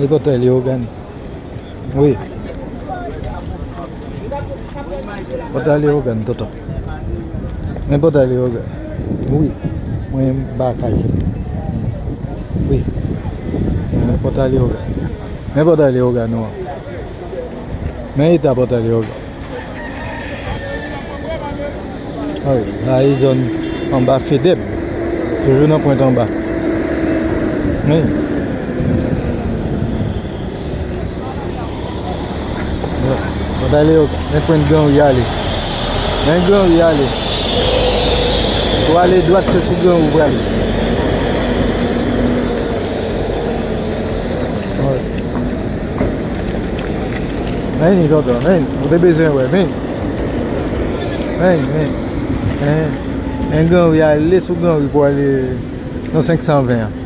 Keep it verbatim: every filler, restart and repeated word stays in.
E pòtay Leyogàn. Wi. Pòtay Leyogàn, tonton. Men pòtay Leyogàn. Wi. Mwen, m ba kay se. Wi. Men pòtay Leyogàn. Men pòtay Leyogàn nou an. Men eta pòtay Leyogàn. Wi, la e zòn anba Fedeb. Toujou nan pwent anba. Wi. Bon, pòtay Leyogàn, men pwent Granri ale. Men Granri ale. Ou ale dwat, se sou Granri ou prale. Wi. Men, tonton, men, ou te bezwen wè, men. Men, men. Men, men Granri ale sou Granri pou ale nan senk san ven an.